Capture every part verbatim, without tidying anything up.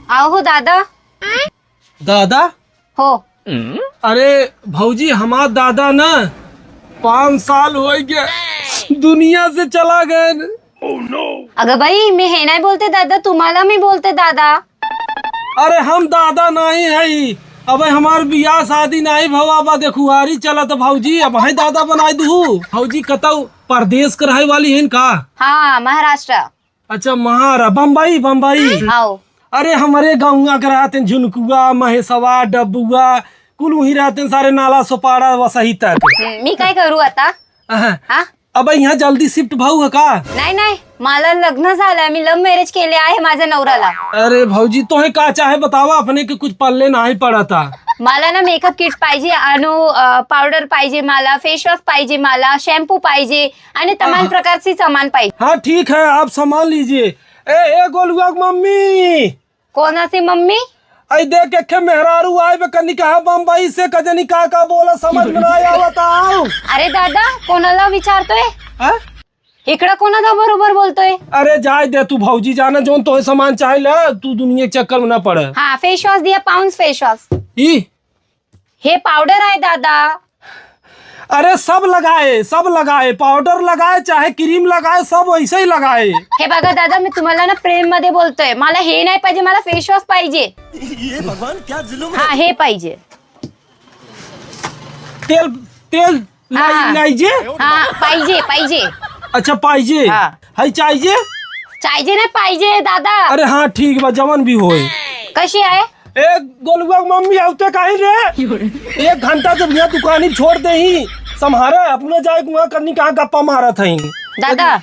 आओ हो दादा। दादा? हो। अरे भौजी, हमार दादा न पाँच साल होइ गए दुनिया से चला गए न। अगं बाई, मी हे नाही बोलते दादा, तुम्हाला मी बोलते दादा। अरे हम दादा नाही हई, अबे हमार बियाह शादी नाही भवा बा, देखुआरी चलत भौजी, अबहीं दादा बनाई दुहू। भौजी कतौ परदेस क रहै वाली हइन का? हाँ, महाराष्ट्र। अच्छा, महारा-, बम्बई, बम्बई। आओ। अरे, हमरे गउँवा के रहत हैं झुनकुआ, महेशवा, डब्बुआ, कुल उहीं रहत हैं सारे नाला सोपाड़ा वसही तक। हम्म, मी काय करू आता? अहं। हाँ? अब यहाँ जल्दी शिफ्ट भाऊ है का? नाही, नाही, मला लग्न झालंय, मी लव्ह मॅरेज केले आहे माझ्या नवऱ्याला। अरे भौजी, तोहे का चाहे बतावा, अपने के कुछ पल्ले नाही पड़ता। मला ना मेकअप किट पाहिजे, अनु, अ, पावडर पाहिजे मला, फेस वॉश पाहिजे मला, शॅम्पू पाहिजे, आणि तमाम आहा। प्रकारची सामान पाहिजे। हाँ, ठीक है, आप सामान लीजिए। ए, ए, गोलुआ की मम्मी। कोणाची मम्मी? आई देख, एक मेहरारू आए बे, कनी कहा बम्बई से, कजनी का का बोला, समझ में ना आवत आओ। अरे दादा, कोणाला विचारतोय? हाँ? इकडं कोणाच्या बरोबर बोलतोय? अरे जाए दे तू भौजी, जाना जोन तोहे सामान चाहे ला, तू दुनिया के चक्कर में ना पड़े। हाँ, फेस वॉश दिया, पाउंड्स फेस वॉश। ई? हे पाउडर आहे दादा। अरे सब लगाए, सब लगाए, पाउडर लगाए चाहे क्रीम लगाए, सब वैसे ही लगाए। हे बघा दादा, मी तुम्हाला ना प्रेम मध्ये बोलतोय, मला हे नाही पाहिजे, मला फेस वॉश पाहिजे। ये भगवान, क्या जुल्म है। हाँ, हे पाहिजे। तेल, तेल लाई-, हाँ। लाइजे? हाँ, पाहिजे, पाहिजे। अच्छा, पाहिजे। हाँ। हई चाहिए? चाहिए ना, पाहिजे दादा। अरे हाँ, ठीक बा, जवन भी होए। कशी आहे? ए, गोलुआ के मम्मी आवते काहे रे? एक घंटा से भैया दुकानी छोड़ दे ही, सम्हारा अपना जाए वहाँ करनी कहाँ गप्पा मारत हई। दादा,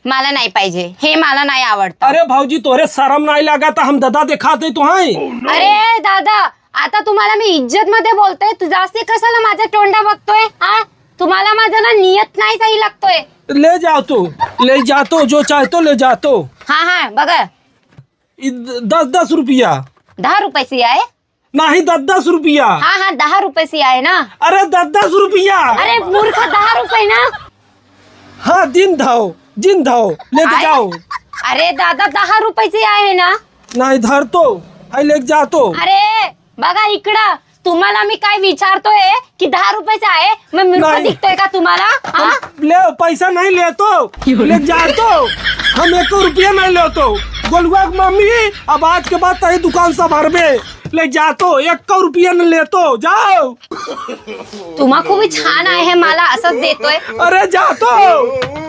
मला नाही पाहिजे, हे मला नाही आवडत। अरे भौजी, तोरे शरम नाही लागत, हम दादा देखात है तो हैं। अरे दादा, आता तुम्हाला मी इज्जत मध्ये बोलतोय, तू जास्ती कशाला माझ्या तोंडा बघतोय? हा, तुम्हाला माझा ना नियत नाही सही लागतोय। ले जाओ तो, ले जा तो, जो चाहे तो ले जा तो। हाँ हाँ, बघा। इ द-, दस दस रुपया। दहा रुपयाची आहे। नाही, दस दस रुपया। हाँ हाँ, दहा रुपयाची आहे ना। अरे दस दस रुपया। अरे मूर्ख, दहा रुपये ना। हाँ, दिन धाओ, दिन धाओ, लेके आहे? जाओ। अरे दादा, दहा रुपयाची आहे ना। नाही, धर तो, हाय लेके जा तो। अरे बघा इकडं, तुम्हाला मी काय विचारतोय की दहा रुपयाची आहे, मग मूर्ख नाही। दिसतोय का तुम्हाला? हा? हम ले, पैसा नहीं ले तो, ले जा तो, हम एको रुपया नहीं ले तो। गोलुआ के मम्मी, अब आज के बाद तही दुकान सब हरबे, ले जा तो, एको रुपया नहीं ले तो, जाओ। तुम्हा खूप छान आहे, मला असंच देतोय। अरे जा तो।